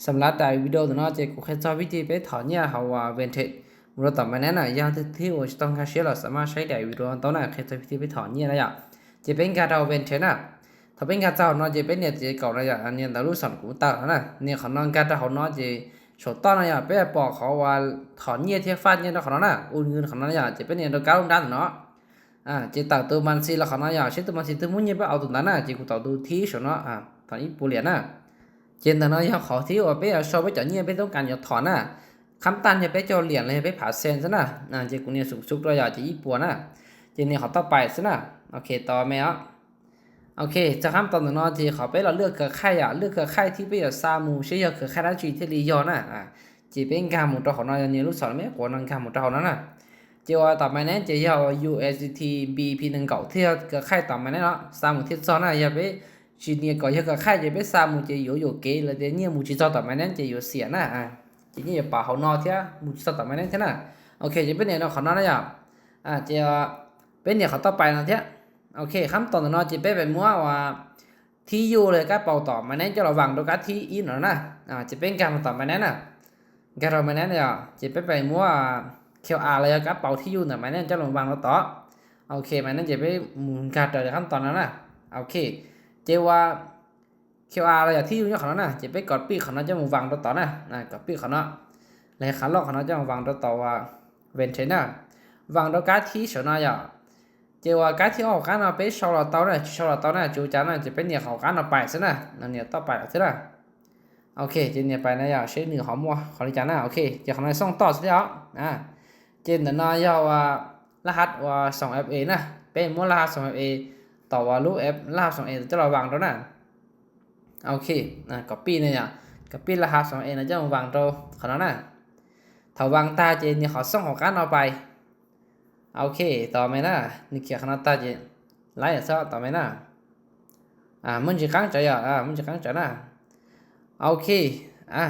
ສຳລັບໃນວິດີໂອນີ້ເນາະ ເຈຍ ກູເຄຍສອນວິທີໄປຖອນເຫຍື່ອເຮົາວ່າ Vantage ມູນລະຕໍ່ Binance ນະ ຢ່າງທີ່ວ່າຈະຕ້ອງການເຊຍ ສາມາດໃຊ້ໄດ້ວິດີໂອຕໍ່ໜ້າ ເຄຍສອນວິທີໄປຖອນເຫຍື່ອນະ ເຈຍ ເປັນການເອົາ Vantage ນະ ຖ້າເປັນການເຈົ້າເນາະ ເຈຍ ເປັນເນຍເຈຍເກົ່ານະ ຢ່າງອັນນີ້ ດາວລູກສອນກູຕານະ ເນຍຂອງນ້ອງການເຈົ້າເຮົາເນາະ ເຈຍ ໂຊຕ້ອນນະ ຢ່າງເປັນບອກເຂົາວ່າຖອນເຫຍື່ອ ທຽບຟາດເຫຍື່ອນະ ຂອງເຮົານະ ໂອນເງິນຂອງເຮົານະ ຢ່າງ ເຈຍ ເປັນເນຍໂດຍການລົງດ້ານເນາະ ອາ ເຈຍ ເຕົາໂຕບັນຊີລະ ຂອງເຮົານະ ຢ່າງ ເຊໂຕບັນຊີໂຕມຸ້ນເຫຍື່ອນ ໄປເອົາໂຕນັ້ນນະ ເຈຍ ກູເຕົາໂຕທີໂຊເນາະ ອາ ຖອນອີ່ປົວຫຼຽນນະ ເຈຍ ເນາະ ຢ່າງ ຂໍທີ່ວ່າໄປເອົາຊອບໄປເຈາະເຫຍື່ອນ ໄປຕ້ອງການຢາກຖອນນະ ຄຳຕານຢ່າໄປເຈົ້າຫຼຽນ ແລະ ໄປຜາແຊນຊະນະ ອາ ເຈຍ ກູເນຍສູງສຸດດ້ວຍ ຢ່າງ ເຈຍ ອີ່ປົວນະ ເຈຍ ເນຍ ຂໍຕໍ່ໄປຊະນະ ໂອເຄ ຕໍ່ແມ່ນເນາະ ໂອເຄ ຈາກຄຳຕອນນັ້ນເນາະ ເຈຍ ເຂົ້າໄປລະເລືອກເຄືອຂ່າຍ ອາ ເລືອກເຄືອຂ່າຍທີ່ໄປຊາໝູ່ ເຊຍເຫຍື່ອນ ເຄືອຂ່າຍນັ້ນ ເຈຍ ເທເລຢໍນະ ອາ ເຈຍ ເປັນການໝູ່ຕໍ່ເຂົາເນາະ ເນຍລູກສອນແມ່ນ ກວນການໝູ່ຕໍ່ເຂົາເນາະນະ ເຈຍ ວ່າຕໍ່ໄປນັ້ນ ເຈຍ ເອົາ USDT BNB ໜຶ່ງເກົ້າ ທີ່ເຄືອຂ່າຍຕໍ່ໄປນັ້ນເນາະ ຊາໝູ່ທີ່ຊອນນະ ຢ່າໄປ ເຈຍ ເນຍ ກໍເຄືອຂ່າຍ ເຈຍ ໄປຊາໝູ່ ເຈຍ ໂຍໂຍເກ ແລ້ວເຈຍ ເນຍໝູ່ທີ່ຊອນຕໍ່ໄປນັ້ນ ເຈຍ ໂຍເສຍນະ ອາ ເຈຍ ເນຍ ປາເຮົາເນາະ ເທຍ ໝູ່ທີ່ຊອນຕໍ່ໄປນັ້ນເທຍນະ ໂອເຄ ເຈຍ ເປັນເນຍເນາະ ເຂົາເນາະນະ ຢ່າງ ອາ ເຈຍ ເປັນເນຍ ເຂົາຕໍ່ໄປເນາະ ເທຍ ໂອເຄ ຄຳຕອນເນາະ ເຈຍ ໄປໄປມົວວ່າ ທີ່ຢູ່ ແລະ ກະເປົາຕໍ່ໄປນັ້ນ ເຈົ້າລະວັງໂດຍການທີ່ອີ່ເນາະນະ ອາ ເຈຍ ເປັນການຕໍ່ໄປນັ້ນນະ ການຕໍ່ໄປນັ້ນນະ ເຈຍ ໄປໄປມົວ QR ແລ້ວກະກະເປົາທີ່ຢູ່ນະ ໄປນັ້ນ ເຈົ້າລະວັງໂດຍຕໍ່ ໂອເຄ ໄປນັ້ນ ເຈຍ ໄປໝູນການຕໍ່ຄຳຕອນນັ້ນນະ ໂອເຄ ເຈຍ ວ່າ QR ແລ້ວກະທີ່ຢູ່ເນາະ ຂອງເຮົານະ ເຈຍ ໄປກັອບປີ້ຂອງເຮົາ ເຈົ້າມາວາງໂຕຕໍ່ນະ ອາ ກັອບປີ້ຂອງເຮົາ ແລ້ວຄາລັອກຂອງເຮົາ ເຈົ້າມາວາງໂຕຕໍ່ວ່າ Vantage ນະ ວາງໂຕກາທີ່ໂຊນະ ຢ່າງ ເຈຍ ວ່າກາທີ່ອອກການເນາະ ໄປຊອກລະເຕົານະ ຊອກລະເຕົານະ ຈູຈານນະ ເຈຍ ໄປເນຍເຂົ້າການເນາະ ໄປຊະນະ ເນຍຕໍ່ໄປຊະນະ ໂອເຄ ເຈຍ ເນຍໄປນະ ຢ່າງ ເຊຍໜຶ່ງເຮົາມົວ ຂໍລະຈານນະ ໂອເຄ ເຈຍ ເຂົາເນາະ ສົ່ງຕໍ່ຊະແລ້ວ ອາ ເຈຍ ເນາະ ຢ່າງວ່າ ລະຫັດວ່າ ສອງເອັຟເອ ນະ ເປັນໝົດລະຫັດ ສອງເອັຟເອ ຕໍ່ວ່າ ລູກເອັຟ ລະຫັດ ສອງເອັຟເອ ເຈົ້າລະວັງໂຕນະ ໂອເຄ ອາ ກັອບປີ້ນະ ກັອບປີ້ລະຫັດ ສອງເອັຟເອ ນະ ເຈົ້າວາງໂຕຂອງເຮົານະ ຖ້າວາງຕາ ເຈຍ ເນຍ ເຂົາສົ່ງເຂົ້າການເນາະ ໄປ ໂອເຄ ຕໍ່ແມ່ນນະ ນີ້ເຂດຂະໜາດຕາເຈ ໄລ່ຊະ ຕໍ່ແມ່ນນະ ອາ ມັນຊິຄ້າງໃຈ ອາ ມັນຊິຄ້າງໃຈນະ ໂອເຄ ອາ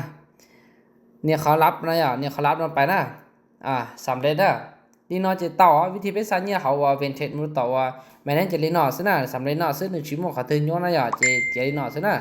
ເນຍ ເຂົາຮັບນະ ເນຍ ເຂົາຮັບນຳໄປນະ ອາ ສຳເລັດນະ ລີນອດເຈຍ ຕໍ່ ວິທີໄປຊາເນຍ ເຮົາວ່າ Vantage ໝູ່ຕໍ່ວ່າ ແມ່ນເຈຍ ລີນອດຊະນະ ສຳເລັດນະ ຊຶໜຶ່ງຊິໂມງ ເຂົາເຕີນໂຍນນະ ເຈຍ ເຈຍ ລີນອດຊະນະ